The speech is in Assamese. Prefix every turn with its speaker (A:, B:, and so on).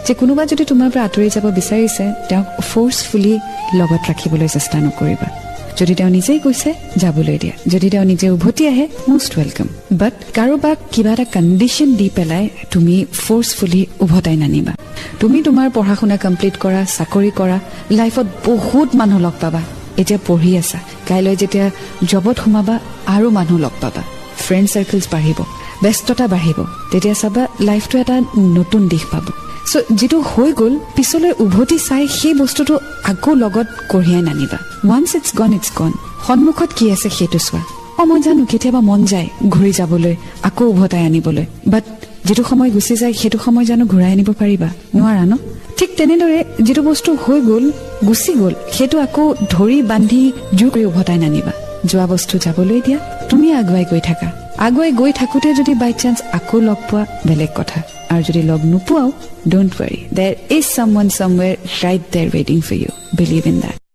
A: যে কোনোবা যদি তোমাৰ পৰা আঁতৰি যাব বিচাৰিছে, তেওঁক ফ'ৰ্চফুলি লগত ৰাখিবলৈ চেষ্টা নকৰিবা। যদি তেওঁ নিজেই কৈছে, যাবলৈ দিয়া। যদি তেওঁ নিজে উভতি আহে, মষ্ট welcome. বাট কাৰোবাক কিবা এটা কণ্ডিশ্যন দি পেলাই তুমি ফ'ৰ্চফুলি উভতাই নানিবা। তুমি তোমাৰ পঢ়া শুনা কমপ্লিট কৰা, চাকৰি কৰা, লাইফত বহুত মানুহ লগ পাবা। এতিয়া পঢ়ি আছা, কাইলৈ যেতিয়া জবত সোমাবা আৰু মানুহ লগ পাবা, ফ্ৰেণ্ড চাৰ্কেলছ বাঢ়িব, ব্যস্ততা বাঢ়িব। তেতিয়া চাবা লাইফটো এটা নতুন দিশ পাব। চ' যিটো হৈ গ'ল, পিছলৈ উভতি চাই সেই বস্তুটো আকৌ লগত কঢ়িয়াই নানিবা। Once it's gone, it's gone. সন্মুখত কি আছে সেইটো চোৱা। মই জানো, কেতিয়াবা মন যায় ঘূৰি যাবলৈ, আকৌ উভতাই আনিবলৈ। বাট যিটো সময় গুচি যায়, সেইটো সময় জানো ঘূৰাই আনিব পাৰিবা? নোৱাৰা ন? ঠিক তেনেদৰে যিটো বস্তু হৈ গ'ল, গুচি গ'ল, সেইটো আকৌ ধৰি বান্ধি জোৰ কৰি উভতাই নানিবা। যোৱা বস্তু যাবলৈ দিয়া, তুমি আগুৱাই গৈ থাকা। আগুৱাই গৈ থাকোঁতে যদি বাই চান্স আকৌ লগ পোৱা, বেলেগ কথা। আৰু যদি লগ নোপোৱাও, don't worry, there is someone somewhere right there waiting for you. Believe in that.